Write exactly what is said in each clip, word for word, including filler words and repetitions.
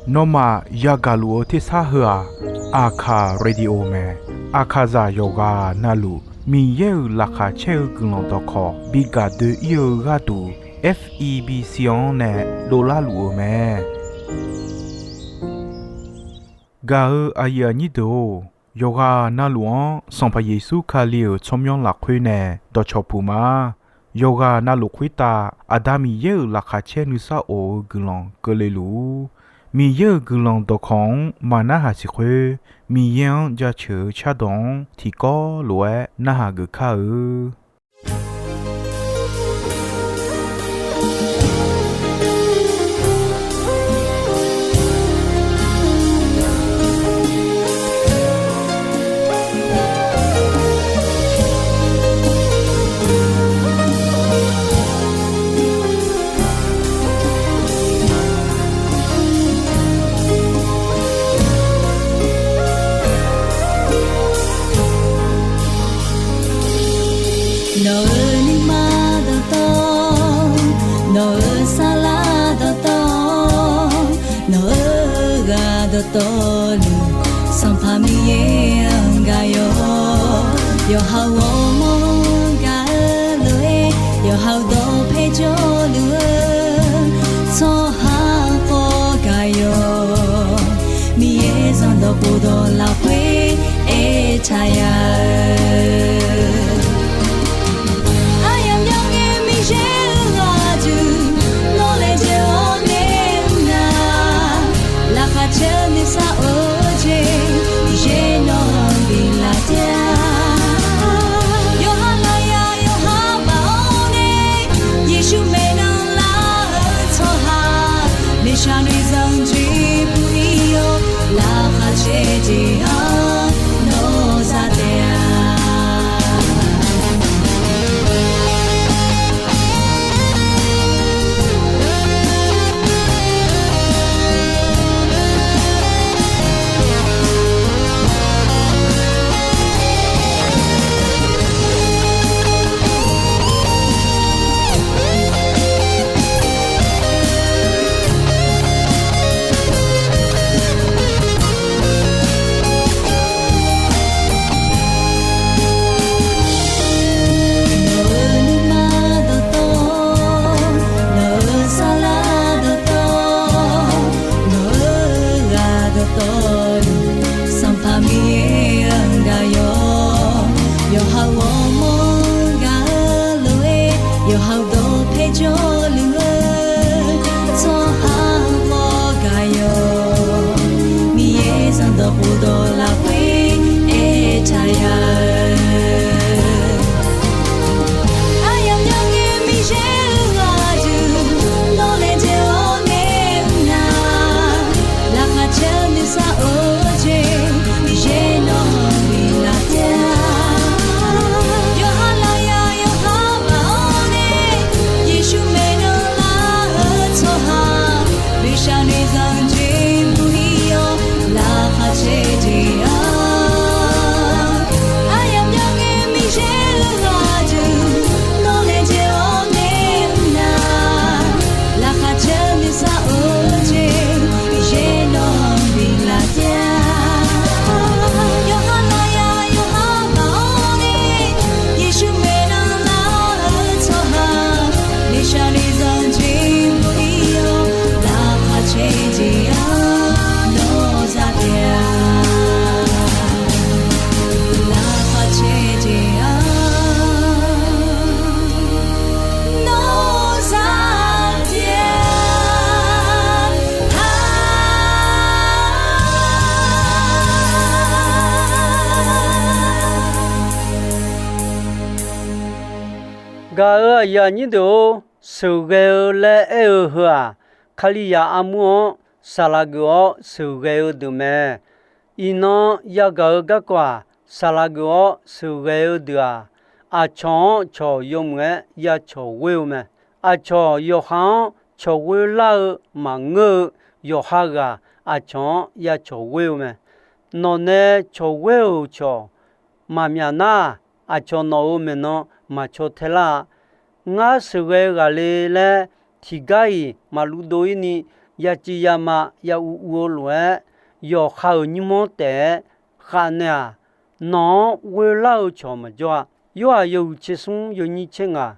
Nawmaf yagaq luf-eu tersar heu-aq, Aqkaq Radio mae. Aqkaqzaq yawqghaq navluf Miqyaer-euq laqkhaq caer-eu guiqlanq dawqkawq bi gaq doe-ir-eu gharduq, F E B C-anr nae dovlar luf-eu mae. Gaq-eu aqyuif aqnyir deuq-or, yawqghaq navluf-anr Sanqpaq Yeqsur Kali-euq tsawrmyanr lafkhoer nae dawqcawq puq ma. Yawqghaq navluf khoertav Aqda Miqyaer-euq laqkhaq caer nuisar of-eu guiqlanq keuvle luf-ur. Miqyaer-euq guiqlanq dawqkawq-anr maqnarhaq siq khoer, Miqyaer-anr jaceuq-eu cardawq-anr tiqkawv lof-aer narhaq geuf kar-eu. Nawq-euq nuima dawqtawv, nawq-euq saflar dawqtawv, nawq-euq ghaq dawqtawvluf, Sanqpaq Miqyaer-anr gaq yawq. Yawqha-euq ghawrmawr-anr gaq-eu lof-aer, yawqha-euq dawqpae jawrluf-eu tsawrhaq khawf gaq yawq. Miqyaer zanqdawq khofdawq lafkhoer aertaq ya-eu, aryamq myangae Miqyaer-euq ghaq duq nawr laejae-awr nae mr nar, laqkhaq caer nuisar of-eu jeq Miqyaer nawq-anr biflaf taef-a. Yawqha lafyaq yawqha baf-awr nae, Yeqsur maeqnan lar-eu tsawrhaq, noeqshaq noeqzanq jeq puq-ir-awr, laqkhaq caer jeq-anr nawr za taef-a. Nawq-euq nuima dawqtawv, nawq-euq saflar dawqtawv, nawq-euq ghaq dawqtawvluf, Sanqpaq Miqyaer-anr gaq yawq. Yawqha-euq ghawrmawr-anr gaq-eu lof-aer, yawqha-euq dawqpae jawrluf-eu tsawrhaq khawf gaq yawq. Miqyaer zanqdawq khofdawq lafkhoer aertaq ya-eu, aryamq myangae Miqyaer-euq ghaq duq nawr laejae-awr nae mr nar, laqkhaq caer nuisar of-eu jeq Miqyaer nawq-anr biflaf taef-a. Yawqha lafyaq yawqha baf-awr nae, Yeqsur maeqnan lar-eu tsawrhaq, noeqshaq noeqzanq jeq puq-ir-awr, laqkhaq caer jeq-anr, aryamq myangae Miqyaer-euq ghaq duq nawr laejae-awr nae mr nar, laqkhaq caer nuisar of-eu jeq Miqyaer nawq-anr biflaf taef-a. Yawqha lafyaq yawqha baf-awr nae, Yeqsur maeqnan lar-eu tsawrhaq, noeqshaq noeqzanq jeq puq-ir-awr, laqkhaq caer jeq-anr nawr za taef-a. Laqkhaq caer jeq-anr nawr za taef-a. Gaq-euq aqyuif aqnyir deuq-or, sheuqghae-eu laer aer-eu heu-aq, Kalizaq armur-anr saqlaq geuf-awr sheuqghae-eu deuq mae. Iqnan yagaq-eu garkawv-aq, saqlaq geuf-awr sheuqghae-eu deuq-aq, aqcawq-anr cawq yawmuiq-aer ya cawq ghoer-eu mae. Aqcawq yawqha-anr cawq ghoer lar-eu maqngeur-eu yawqha ghaq aqcawq-anr ya cawq ghoer-eu mae. Nawq nae cawq ghoer-euq cawq maqmyaf nar, aqcawq nawq-euq maeqnan maqcaw tae lar-a. Ngar sheuqghae ghaqle laer tiqgar-iq maqluv dov-ir ni, yaciv yama ya uv uv-eu lof-aer, yawqha-euq nymr-anr taef-aer khavnaeq-aq, nawq-anr ghoelar-eu cawq maqjawr-a. Yorhaq yawhuiq tser smr yawnyir tser ngaq,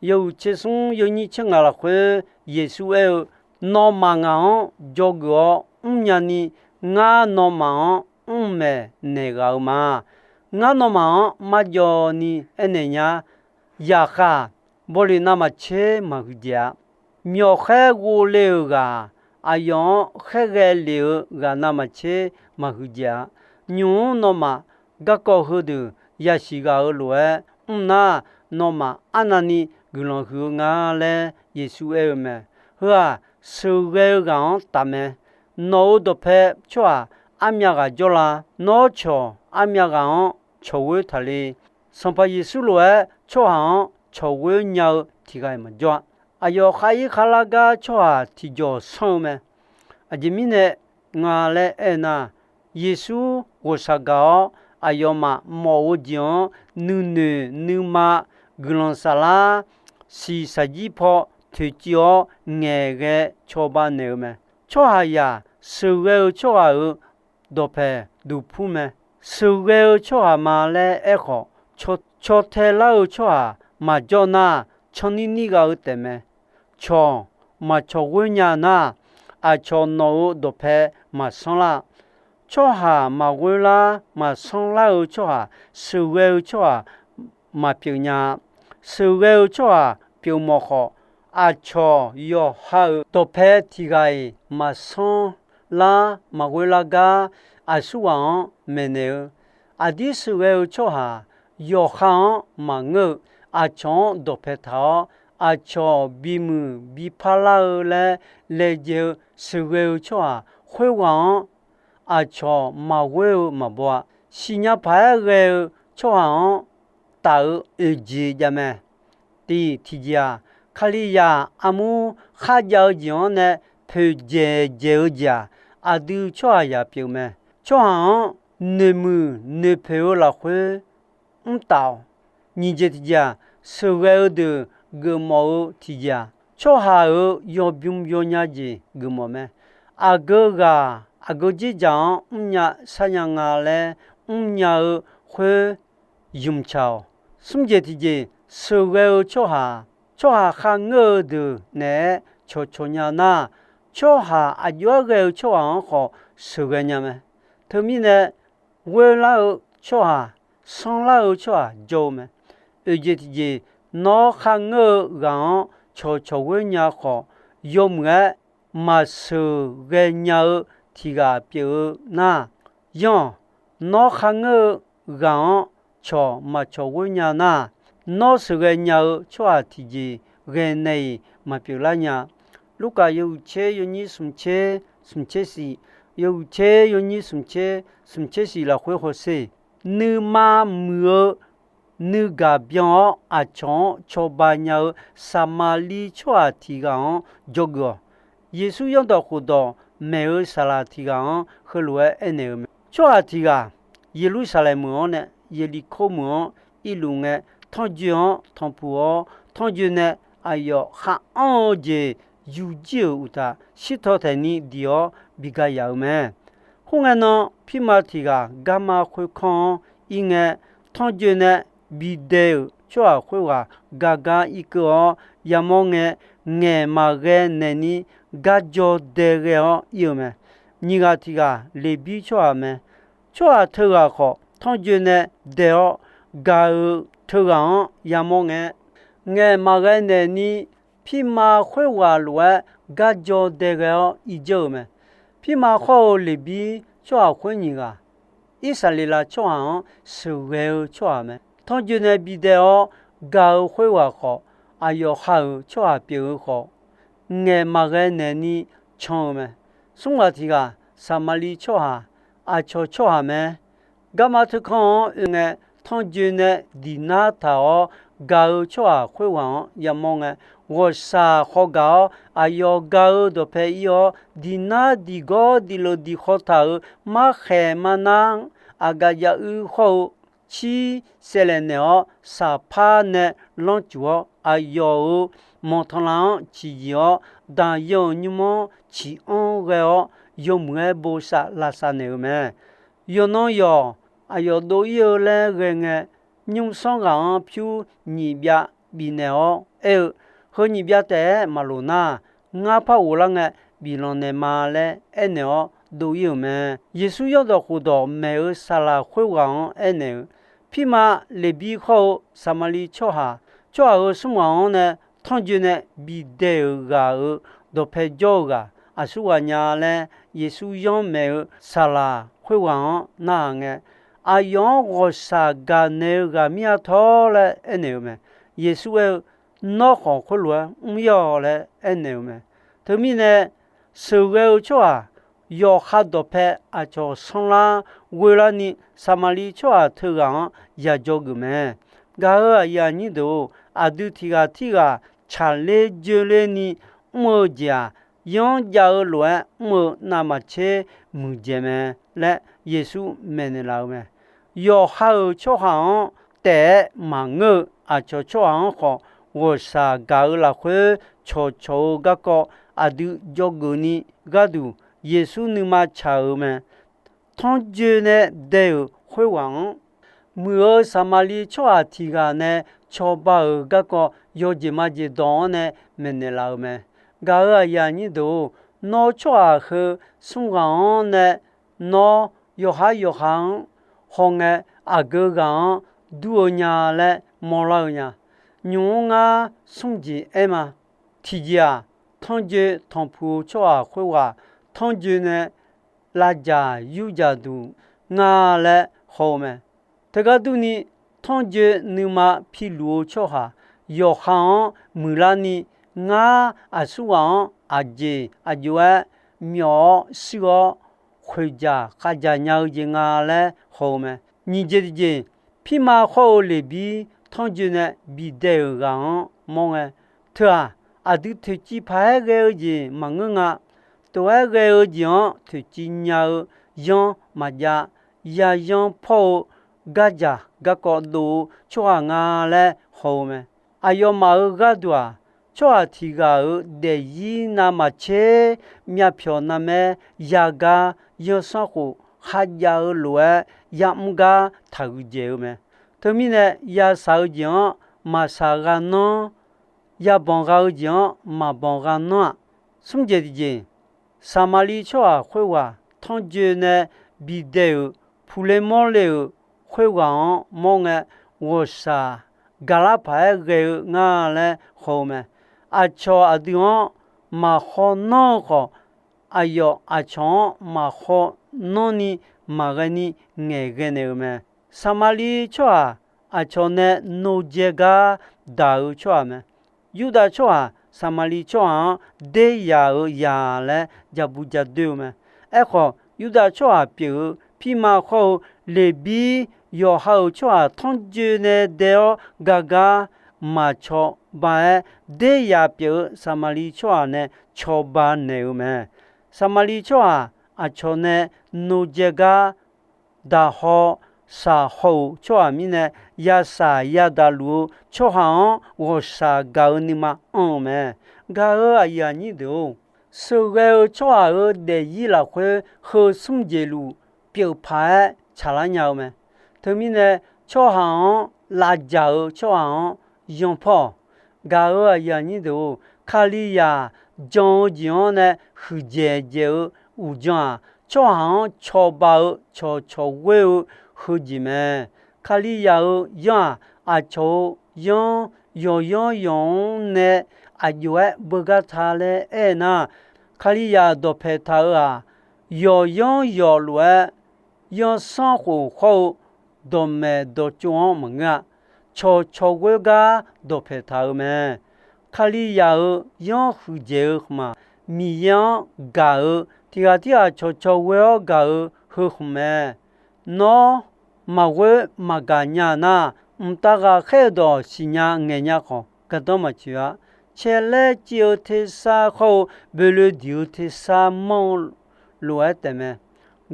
yawhuiq tser smr yawnyir tser ngaq lafkhoer Yeqsur aer-eu, Nawmaf ngaq-anr dzawgeuf-awr mrnya ni, ngar nawmaf-anr mr maeqnaeq ghaq-eu ma. Ngar nawmaf-anr marjawv ni aernaeq nya. Zaqkhav, bawleq navmaqtser maqhuiq jeq-a. Myawqkhaer ghovle-euq ghaq, aqyawf-anr khaerghae lef-eu ghaq navmaqtser maqhuiq jeq-a. Nymq-mr nawmaf garkawv heudeuq yasiq ghaq-eu lof-aer mr nar, nawmaf arnavni guiqlanq huiq-eu nga laer Yeqsur aer-eu mae. Heu-aq, sheuqghae-eu ghaq-anr taf mae. Nawq-euq dawqpae tsawrhaq armyav ghaq jawrlar. Nawr cawq armyav ghaq-anr cawq ghoer taqle. Sanqpaq Yeqsur lof-aer tsawrhaq-anr cawq ghoer nya-eu tiq ghaq-iq maqjawr-a. Aqyawf khar ir khar lar gar tsawrhaq tiqjawq sanr-eu mae. Aqjeq mirnae nga laer aernar, Yeqsur ghawqshaq gaq-awr, aqyawfmaf mawf-eu jeq-anr nuinoeq nuima guiqlanq saflar, siq saqjir paw toeqciv-awr ngaeqghae cawba naeq-eu mae. Tsawrhaqzaq sheuqghae-eu tsawrhaq-euq dawqpae duqpur mae. Sheuqghae-eu tsawrhaq ma laer aerkhawf, caw tae lar-eu tsawrhaq maqjawr nar, canrnir nir gha-eu taefmae. Cawq maqcawq ghoer nya nar, aqcawq nawq-euq dawqpae maqsanr lar. Tsawrhaq maqghoer lar maqsanr lar-eu tsawrhaq, sheuqghae-eu tsawrhaq maqpyeuf nya-a. Sheuqghae-eu tsawrhaq pyeufmawf khawf, aqcawq yawqha-euq dawqpae tiq ghaq-iq maqsanr lar maqghoer lar gar aqsurghaq-anr maeqnaeq-eu, aqdir sheuqghae-eu tsawrhaq yawqha-anr maqngeur-eu, aqcawq-anr dawqpae taq-awr, aqcawq bimuiq bipar lar-eu laer laejae-eu sheuqghae-eu tsawrhaq khoerghaq-anr aqcawq maqghoer-eu maqbaw-a. Siqnya paq-aer ghae-eu tsawrhaq-anr taf-eu oeq jeq jav mae. Tiq, tiqjeq-aq, Kalizaq armur kharjav-eu jeq-anr nae poeqdzaeq dzaeq-eu jeq-aq, aqdui tsawrhaqzaq pyeuf mae. Tsawrhaq-anr noeqmuiq noeqpoeq-eu lafkhoer mrtaf-awq. Nyiq jeq tiqjeq-aq, sheuqghae-eu deuq geufmawf-eu tiqjeq-aq, tsawrhaq-euq yawbym yawnya jeq geufmawf mae. Aqgeu ghaq aqgeu dzerdzaq-anr mrnya sharnya nga laer mrnya-eu khoer ymqtsaq-awq. Smr jeq tiqjeq, sheuqghae-eu tsawrhaq, tsawrhaq kharngeur-eu deuq naeq-aer cawqcawq nya nar, tsawrhaq aqjox-aer ghae-eu tsawrhaq-anr khawf sheuqghae nya mae. Teumirnae, ghoer lar-eu tsawrhaq, sanr lar-eu tsawrhaq jawr-eu mae. Oeq jeq tiqjeq, nawr kharngeur-eu ghaq-anr cawqcawq ghoer nya khawf, yawmuiq-aer maqsheuq ghaenya-eu tiq ghaq pyeuf-eu nar, yanr-awq. Nawr kharngeur-eu ghaq-anr cawq maqcawq ghoer nya nar, nawr sheuqghae nya-eu tsawrhaq tiqjeq ghae nae-iq maqpyeuf lar nya. Lurkaf yawhuiq tser yawnyir smq tser smq tser shif, yawhuiq tser yawnyir smq tser smq tser shif lafkhoer hawsher. Nuima muiq-eu nuigaq byan-awr aqcawq-anr cawba nya-eu Saqmaqliv tsawrhaq tiq ghaq-anr dzawgeuf-awq. Yeqsur zanrdawq khofdawq maeq-eu saqlaq tiq ghaq-anr heulof-aer aernaeq-eu mae. Tsawrhaq tiq ghaq Yeqlursaqlaeq meuq-anr nae Yeqliqkor meuq-anr irluf ngae, tanrjoe-anr tanqpuq-awr, tanrjoe nae aqyawf khar anr-eu jeq yur jir-euq uqtaf, shirtaw taeqni diq-awr bi ga yaf-euq mae. Khoerngae nan, pirma tiq ghaq garma khoerkanr-anr ir ngae, tanrjoe nae bidae-euq tsawrhaq khoerghaq gar gar irkeuv-awr yamawr ngae, ngaeq maqghae naeqni garjaw dae ghae-awr ir-eu mae. Nyiq ghaq tiq ghaq Leqbir tsawrhaq mae. Tsawrhaq teughaq khawf, tanrjoe nae dae-awr gaq-euq teughaq-anr yamawr ngae, ngaeq maqghae naeqni pirma khoerghaq lof-aer garjaw dae ghae-awr irdzeur-euq mae. Pirma khawr-eu Leqbir tsawrhaq khoer nyiq ghaq, Irsaqleqlav tsawrhaq-anr sheuqghae-eu tsawrhaq mae. Tanrjoe nae bidae-awr gaq-eu khoerghaq khawf, aqyawf ha-euq tsawrhaq pyeuf-eu khawf, ngaeq maqghae naeqni can-eu mae. Smr ghaq tiq ghaq Saqmaqliv tsawrhaq, aqcawq tsawrhaq mae. Garma teukanr-anr oe ngae, tanrjoe nae diqnar taq-awr gaq-eu tsawrhaq khoerghaq-anr yamawr ngae, ghawqshaq khawgaq-awr aqyawf gaq-eu dawqpae ir-awr, diqnar diqgawr diqleuq diqkhaw taq-euq markhaeq marnar-anr aqgaf jav uir khawr-eu cir saevlaeq naeq-awr, saqpar nae lanrcuf-awr, aqyawf-euq manqtanqlav-anr ciqyiq-awr, daqyan-euq nymr-anr ciq-anr ghae-awr, yawmuiq-aer bosav lavsav naeq-eu mae. Yawqnan yawq aqyawf dov-ir-eu laer ghae ngae, nymrsanr ghaq-anr pyur nyiq byav bifnaeq-awr aer-eu, Heu nyiq byav taef-aer maqloq nar, ngar par ghoflar ngae biflanq naeq ma laer aernaeq-awr dov-ir-euq mae. Yeqsur Yawrdawq khofdawq maeq-eu saqlaq khoerghaq-anr aernaeq-eu, Pirma Leqbir khawr-eu Saqmaqliv tsawrhaq, tsawrhaq heu smr ghaq-anr nae tanrjoe nae bidae-euq ghaq-euq dawqpae jawr-eu ghaq aqsurghaq nya laer, Yeqsur yanr maeq-eu saqlaq khoerghaq-anr narhaq ngae, aqyawf-anr ghawqshaq gaqnaeq-eu ghaq mir-a tawr laer aernaeq-eu mae. Yeqsur aer-eu, Nawr khawf khoerlof-aer mr-ir-awq laer aernaeq-eu mae. Teumirnae, sheuqghae-eu tsawrhaq yawqha dawqpae aqcawq sanrlar ghoelarni, Saqmaqliv tsawrhaq teughaq-anr ya dzawgeuf mae. Gaq-euq aqyuif aqnyir deuq-or, aqdui tiq ghaq tirghaq tsaqler joeler ni mr-eu jeq-aq, yanr jav-eu lof-aer mr-eu navmaqtser muiqdzaeq mae laer Yeqsur maeqnaeq laf-eu mae. Yawqha-euq tsawrhaq-anr taef-aer maqngeur-eu aqcawq tsawrhaq-anr khawf, ghawqshaq gaq-eu lafkhoer cawqcawq-eu garkawv aqdui dzawgeuf ni gharduq, Yeqsur nuima tsaq-euq mae. Tanrjoe nae dae-euq khoerghaq-anr, muiq-eu Saqmaqliv tsawrhaq tiq ghaq nae cawba-euq garkawv yawjeq majeq dawq-anr nae maeqnaeq laf-eu mae. Gaq-euq aqyuif aqnyir deuq-or, nawr tsawrhaq heu smr ghaq-anr nae nawr yawqhar yawqha-anr hawngae, aqgeu ghaq-anr dur-eu nya laer mawrlar-eu nya. Nymq-mr ngar smr jeq aer ma. Tiqjeq-aq, tanrjoe tanqpuq-eu tsawrhaq khoerghaq tanrjoe nae lavdzaq yurdzaq duq nga laer haw-eu mae. Teugar durni, tanrjoe nuima piluf-eu tsawrhaq yawqha-anr muiqlarni, ngar aqsurghaq-anr aqjeq aqjox-aer myawf-awr shuir-awr khoeqdzaq khavdzaq nya-eu jeq nga laer haw-eu mae. Nyiq jeq tiqjeq, pirma khawr-eu Leqbir tanrjoe nae bidae-euq ghaq-anr mawr ngae, teu-aq, aqdui toeqciv paq-aer ghae-eu jeq maqngeur nga. Tof-aer ghae-eu jeq-anr toeqciv nya-eu yanr maqjav, yayanr pawr-eu gardzaq garkawv dov-eu tsawrhaq nga laer haw-eu mae. Aqyawfmaf-euq gharduq-aq, tsawrhaq tiq ghaq-euq daefzir navmaqtser myavpyawq navmaer yagar, yanrsanrkhof kharjav-eu lof-aer yamr gar taqhuiq dzaeq-eu mae. Teumirnae, yashaq-eu jeq-anr maqshaq gha nanr, yabanq gha-eu jeq-anr maqbanq gha nanr-aq, smr jeq tiqjeq, Saqmaqliv tsawrhaq khoerghaq tanrjoe nae bidae-euq puqle mawrle-euq khoerghaq-anr mawr ngae, ghawqshaq gaqlar paq-aer ghae-eu nga laer haw-eu mae. Aqcawq aqdui-anr maqhaw nanr-eu khawf, aqyawf aqcawq-anr maqhaw nanrni maqghae ni ngaeqghae naeq-euq mae. Saqmaqliv tsawrhaq aqcawq nae nodzae gar daq-eu tsawrhaq mae. Yurdav tsawrhaq Saqmaqliv tsawrhaq-anr deryaq-euq yaq laer jabu jadoer-eu mae. Aerkhawf, Yurdav tsawrhaq pyeuf-eu pirma khawr-eu Leqbir yawqha-euq tsawrhaq tanrjoe nae dae-awr gagar maqcawba-aer, deryaq pyeuf-eu Saqmaqliv tsawrhaq nae cawba naeq-eu mae. Saqmaqliv tsawrhaq aqcawq nae nodzae gar daqhaw shaqhaw-euq tsawrhaq mirnae, yashaq yadaq luf-eu tsawrhaq-anr ghawqshaq gaq-eu nuima anr-eu mae. Gaq-euq aqyuif aqnyir deuq-or, sheuqghae-eu tsawrhaq-euq daefzir lafkhoer heu smr jeq luf pyeuf paq-aer tsaqlar nya-eu mae. Teumirnae, tsawrhaq-anr lavdzaq-eu tsawrhaq-anr yanr pawr-awq. Gaq-euq aqyuif aqnyir deuq-or, Kalizaq jan-eu jeq-anr nae huiqdzaeq dzaeq-eu uqdzan-aq, tsawrhaq-anr cawba-eu cawqcawq ghoer-eu heujeq mae. Kalizaq-euq yanr-aq, aqcawq-euq yanr yawqyanr yawq-anr nae aqjox-aer beugar ta laer aernar, Kalizaq dawqpaeq taq-euq-aq, yawqyanr yawq lof-aer yanrsanrkhof khawr-eu dawqmaeq dawqtsov-anr maqngeur-a. Cawqcawq ghoer gar dawqpaeq taq-euq mae. Kalizaq-euq yanr huiqdzaeq-eu khmq-aq, Miqyaer-anr gaq-eu tiq ghaq tirghaq cawqcawq ghoer-awr gaq-eu heu khmq mae. Nawr maqghoer maqgaq nya nar, mqtav ghaqkhaer-eu dawq siqnya ngaeqnya khawf, gardanr maqtsoeq-a. Caerlaer civ-eu tersar khawr-eu boeloe diq-eu tersar manr-eu lof-aer taefmae.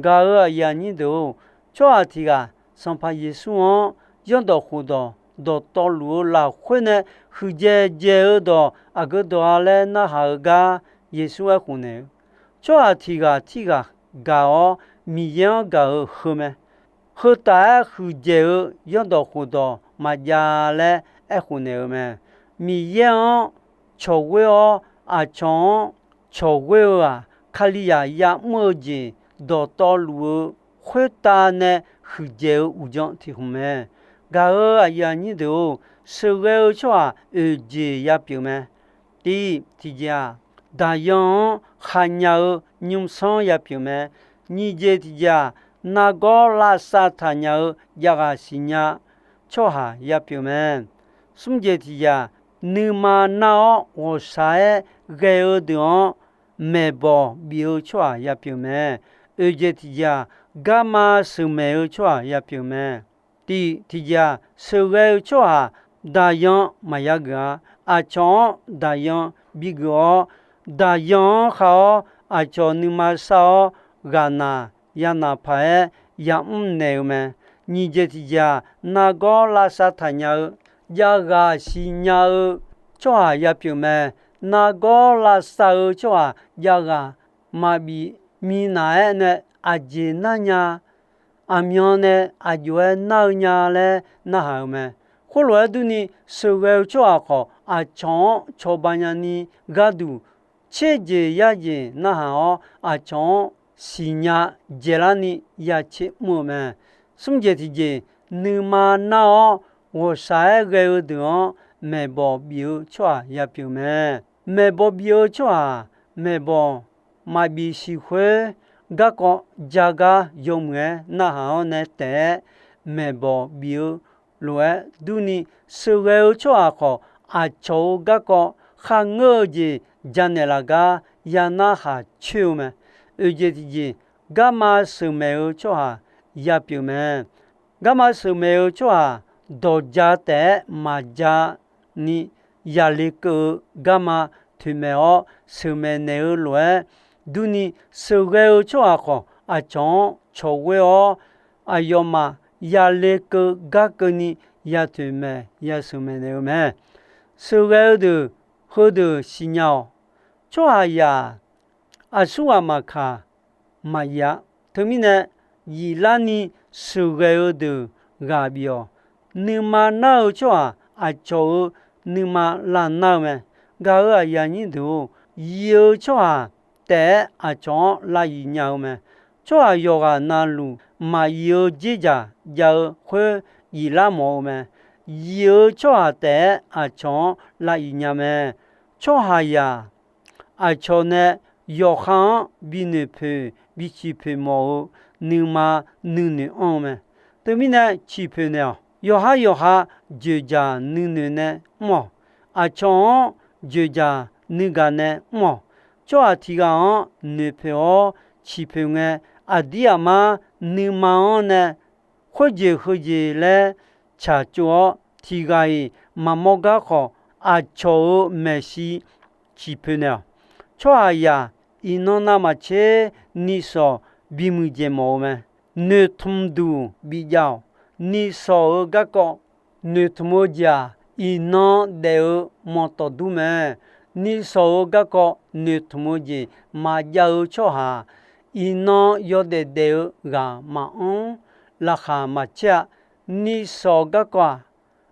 Gaq-euq aqyuif aqnyir deuq-or, tsawrhaq tiq ghaq Sanqpaq Yeqsur-anr zanrdawq khofdawq dawqtawvluf-eu lafkhoer nae huiqdzaeq dzaeq-eu dawq aqgeu dawq-a laer narhaq-eu gar Yeqsur aerkhof naeq-eu, tsawrhaq tiq ghaq tirghaq gaq-awr Miqyaer-anr gaq-euq heu mae. Heu taf-aer huiqdzaeq-eu zanrdawq khofdawq maqjav laer aerkhof naeq-eu mae. Miqyaer-anr cawqghoer-awr, aqcawq-anr cawqghoer-eu-aq, Kalizaq ya'mr-eu jeq dawqtawvluf-eu khoertav nae huiqdzaeq-eu uqdzan tiq hmq mae. Gaq-euq aqyuif aqnyir deuq-or, sheuqghae-eu tsawrhaq oeq jeq yapyeuf mae. Tiv tiqjeq-aq, daqyan-anr khaqnya-eu nymrsanr yapyeuf mae. Nyiq jeq tiqjeq-aq, nargawr lavsav taqnya-eu javghaq siqnya tsawrhaq yapyeuf mae. Smr jeq tiqjeq-aq, nuima nar-awr ghawqshaq-aer ghae-eu deuq-anr maeqbawq bif-eu tsawrhaq yapyeuf mae. Oeq jeq tiqjeq-aq, garma sheuqmaeq-eu tsawrhaq yapyeuf mae. Tiv tiqjeq-aq, sheuqghae-eu tsawrhaq daqyan maqya geuf-a. Aqcawq-anr daqyan bigeuf-awr, daqyan-anr khav-awr aqcawq nuima sar-awr ghaqnaq yanaq paq-aer yamr naeq-eu mae. Nyiq jeq tiqjeq-aq, nargawr lavsav taqnya-eu javghaq siqnya-eu tsawrhaq yapyeuf mae. Nargawr lavsav-eu tsawrhaq javghaq maqbif minav-aer nae aqjeq narnya, aqmyan nae aqjox-aer nar-eu nya laer narhaq-eu mae. Khoerlof-aer durni, sheuqghae-eu tsawrhaq khawf aqcawq-anr cawba nyani gharduq tserjeq yarjeq narhaq-awr, aqcawq-anr siqnya dzaeqlarni ya tser mr-eu mae. Smr jeq tiqjeq, nuima nar-awr ghawqshaq-aer ghae-eu deuq-anr maeqbawq bif-eu tsawrhaq yapyeuf mae. Maeqbawq bif-eu tsawrhaq maeqbawq maqbif siq khoer, garkawv ja gar yawmuiq-aer narhaq-awr nae taef-aer maeqbawq bif-eu lof-aer durni, sheuqghae-eu tsawrhaq khawf aqcawq-euq garkawv kharngeur-eu jeq janaeq laf gar ya narhaq coer-eu mae. Oeq jeq tiqjeq, garma sheuqmaeq-eu tsawrhaq yapyeuf mae. Garma sheuqmaeq-eu tsawrhaq dawqja taef-aer maqja ni yale keuv-eu garma toeqmaeq-awr sheuqmaeq naeq-eu lof-aer durni, sheuqghae-eu tsawrhaq khawf aqcawq-anr cawqghoer-awr, aqyawfmaf yale keuv gar keuvni ya toeqmaeq ya sheuqmaeq naeq-eu mae. Sheuqghae-eu deuq heudeuq siqnya-awq. Tsawrhaqzaq aqsurghaq maqkaq maqyif-a. Teumirnae, yiflarni sheuqghae-eu deuq ghaq bif-awq. Nuima nar-eu tsawrhaq aqcawq-euq nuima lavnar-eu mae. Gaq-euq aqyuif aqnyir deuq-or, yif-eu tsawrhaq taef-aer aqcawq-anr lavyif nya-eu mae. Tsawrhaq yawqghaq navluf maqyif-eu dzerdzaq jav-eu khoer yiflar mawf-eu mae. Yif-eu tsawrhaq taef-aer aqcawq-anr lavyif nya mae. Tsawrhaqzaq aqcawq nae yawqha-anr bi noeqpoeq bi ciqpoeq mawf-eu nuima nuinoeq anr-eu mae. Teumirnae ciqpoeq naeq-awq. Yawqhar yawqha dzoeqdzaq nuinoeq nae mr-awq. Aqcawq-anr dzoeqdzaq nuigaq nae mr-awq. Tsawrhaq tiq ghaq-anr noeqpoeq-awr ciqpoeq ngae, aqdir aqmar nuima-anr nae khoerjeq heujeq laer tsaqtsov-awr, tiq ghaq-iq maqmawr gar khawf, aqcawq-euq maeqshi ciqpoeq naeq-awq. Tsawrhaqzaq iqnan navmaqtser nishawq bimuiq dzaeq mawf-eu mae. Noeqtmq duq bijav-awq. Nishawq-euq garkawv noeqtmq-eu jeq-aq, iqnan daef-eu manqtawf dur mae. Nishawq-euq garkawv noeqtmq-eu jeq maqjav-eu tsawrhaq, iqnan yawdaef daef-eu ghaq maqanr, laqkhaq maqcaer-a. Nishawq garkawv-aq,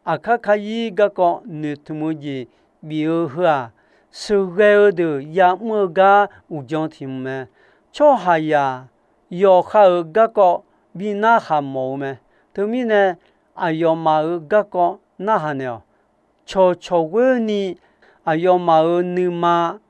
aqkar karyir garkawv noeqtmq-eu jeq bif-eu heu-aq, sheuqghae-eu deuq ya'mr-eu gar uqdzan tiq hmq mae. Tsawrhaqzaq yawqha-euq garkawv bi narhaq mawf-eu mae. Teumirnae, aqyawfmaf-euq garkawv narhaq naeq-awq. Cawqcawq ghoer ni aqyawfmaf-euq nuima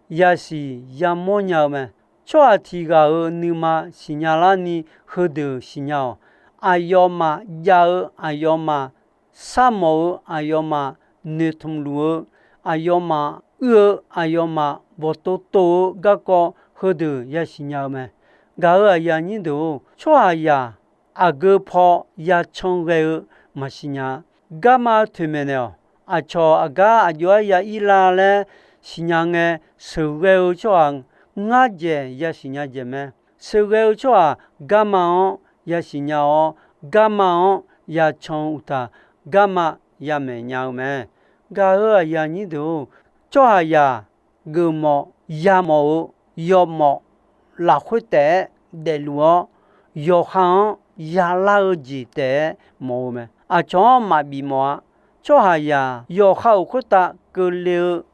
yasiq yamawr nya-eu mae. Tsawrhaq tiq ghaq-euq nuima siqnya larni heudeuq siqnya-awq. Aqyawfmaf jav-eu, aqyawfmaf sharmawf-eu, aqyawfmaf noeqtmq luf-eu, aqyawfmaf uir-eu, aqyawfmaf bawqtov tov-eu garkawv heudeuq yasiq nya-eu mae. Gaq-euq aqyuif aqnyir deuq-or, tsawrhaqzaq aqgeu paw yacan ghae-eu maqsiq nya-a. Garma toeqmaeq naeq-awq. Aqcawq aqgar aqjox-aer ya ir lar laer siqnya ngae, sheuqghae-eu tsawrhaq ngar dzaeq yasiq nya dzaeq mae. Sheuqghae-eu tsawrhaq garma-anr yasiq nya-awr, garma-anr yacan uqtaf, garma yamaeq nya-eu mae. Gaq-euq aqyuif aqnyir deuq-or, tsawrhaqzaq geufmawf yamawf-eu yawmawf lafkhoer taef-aer daefluf-awr, yawqha-anr yalar-eu jeq taef-aer mawf-eu mae. Aqcawq-anr maqbif mawf-a. Tsawrhaqzaq yawqha-euq khoertav keuvle-eu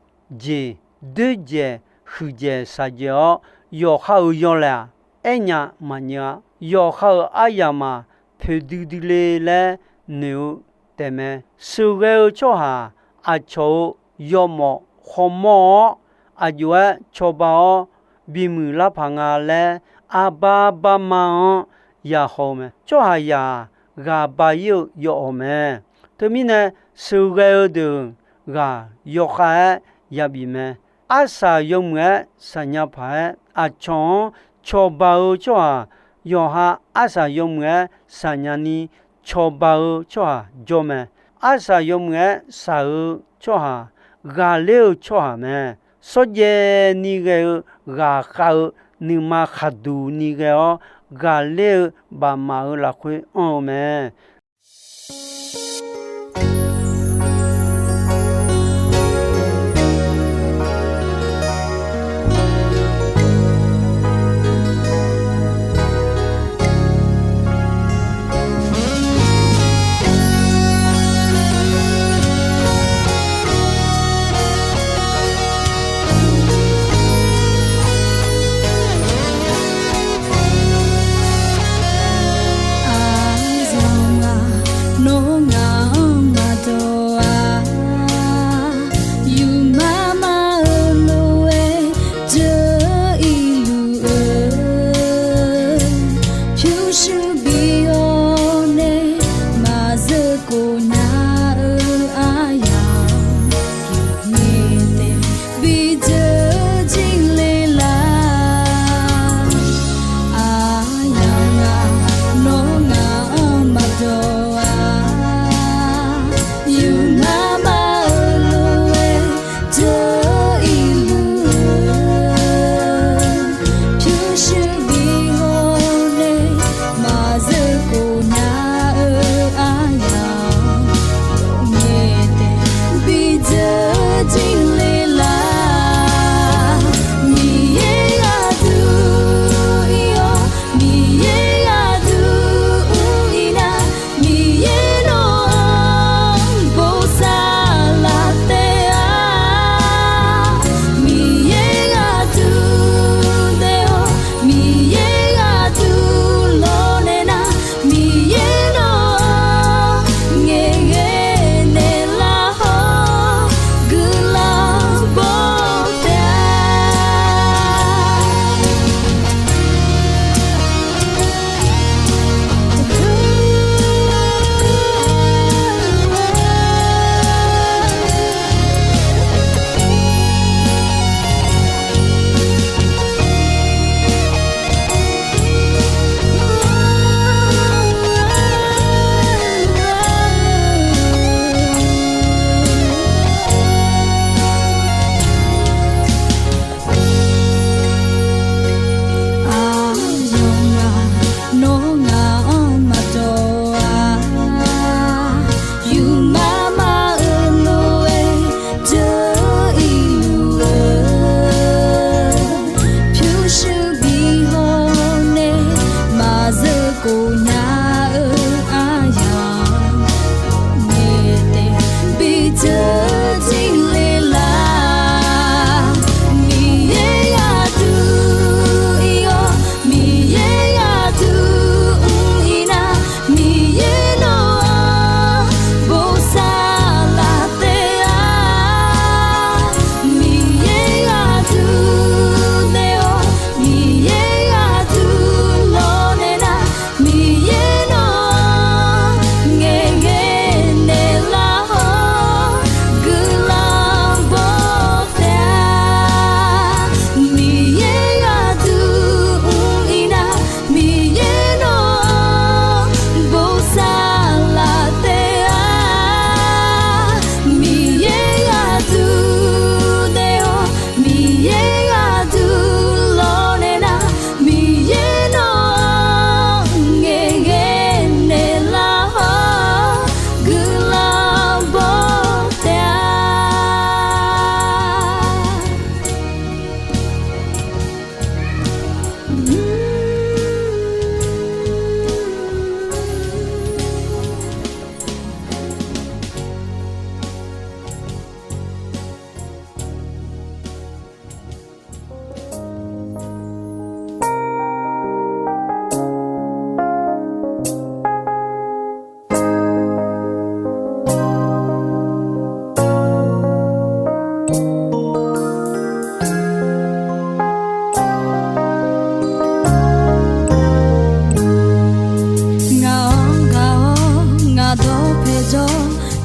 jeq, doerdzaeq, huiqdzaeq shaqdzaeq-awr, yawqha-euq yawlaeq-aq, aernya maqnyeuv-a. Yawqha-euq aryamq-aq, poeqdui dui le laer noeq-eu taefmae. Sheuqghae-eu tsawrhaq aqcawq-euq yawmawf khawmawr-awr, aqjox-aer cawba-awr bimuiq lar paq nga laer, arbar barma-anr yahaw-eu mae. Tsawrhaqzaq-aq, ghaq ba-ir-eu yawawq mae. Teumirnae, sheuqghae-eu deuq ghaq yawkhav-aer yabif mae. Arsaq yawmuiq-aer shaqnya paq-aer aqcawq-anr cawba-eu tsawrhaq, yawqha arsaq yawmuiq-aer shaqnya ni cawba-eu tsawrhaq jawr mae. Arsaq yawmuiq-aer shaq-eu tsawrhaq, ghaqler-eu tsawrhaq mae. Shawrjaev ni ghae-eu ghaqkhav-eu nuima khaqduq ni ghae-awr, ghaqler-eu bafmaf-euq lafkhoer anr-eu mae.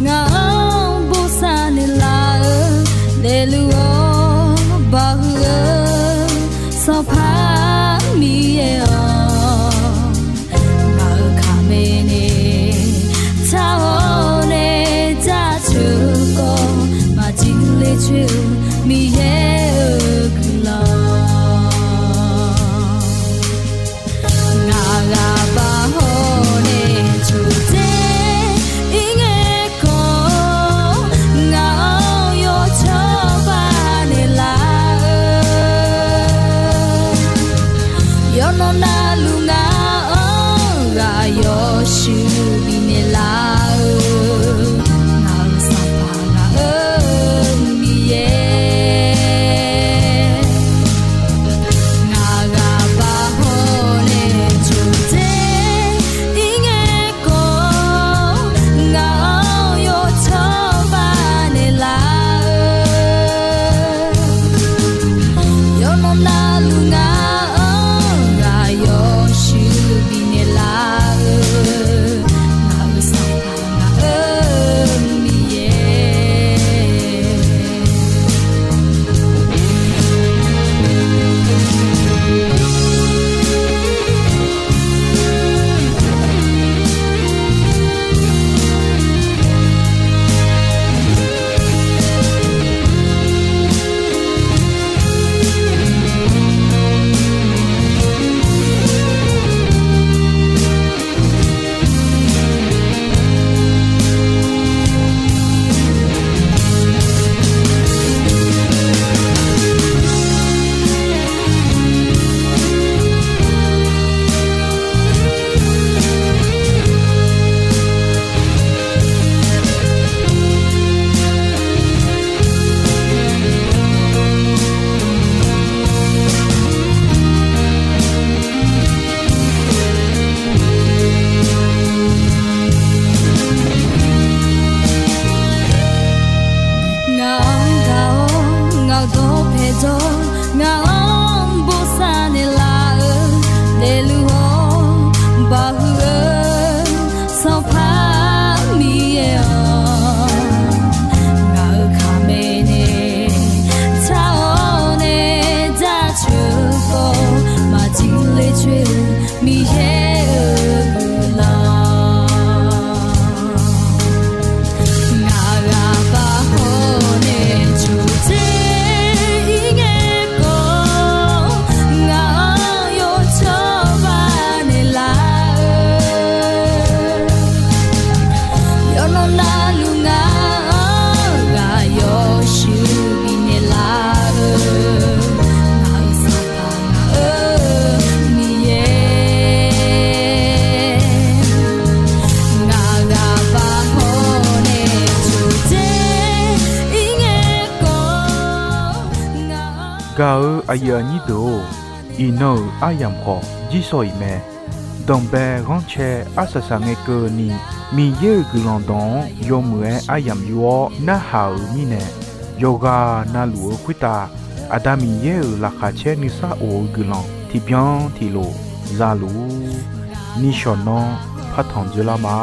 Ngaq-anr bosav naeqlaf-eu daefluf-awr baqhuiq-eu Sanqpaq Miqyaer-awq, ngaq-euq kaqmae nae tsar-awr nae jaceuq-eu khawf, maqjir ler coer-eu Miqyaer-euq guiqlanq. Ngaq ghaq baq hawr nae coqdzer ir ngae khawf, ngaq-anr yawcawba naeqlaf-eu, yawqnan navluf ngaq-anr ghaq yawshuif bifnaeq laf-eu, ngaq-euq Sanqpaq ngaq-euq Miqyaer. Ngaq ghaq baq hawr nae coqdzer ir ngae khawf, ngaq-anr yawcawba naeqlaf-eu, yawqnan navluf ngaq-anr ghaq yawshuif bifnaeq laf-eu, ngaq-euq Sanqpaq ngaq-euq Miqyaer. Ngaq-anr gaq-awr ngaq-euq dawq paeqdawr, ngaq-anr bosav naeqlaf-eu daefluf-awr baqhuiq-eu Sanqpaq Miqyaer-awq, ngaq-euq kaqmae nae tsar-awr nae jaceuq-eu khawf, maqjir ler coer-eu Miqyaer-euq guiqlanq. Ngaq ghaq baq hawr nae coqdzer ir ngae khawf, ngaq-anr yawcawba naeqlaf-eu, yawqnan navluf ngaq-anr ghaq yawshuif bifnaeq laf-eu, ngaq-euq Sanqpaq ngaq-euq Miqyaer. Ngaq ghaq baq hawr nae coqdzer ir ngae khawf, ngaq-anr Gaq-eu aqyuif aqnyir deuq-or, iqnan-euq aryamq khawf jirsawq iq mae. Danqbae ghanrcae arsaq saq ngae keuvni, Miqyaer-euq guiqlanq dawq-anr yawmuiq-aer aryamq yur-awr narhaq-euq mirnae, yawqghaq navluf-eu khoertav Aqda Miqyaer-euq laqkhaq caer nuisar of-eu guiqlanq tiqbyan tiqlof za luf-ur. Nishawq nanr partanq dzoerlar ma.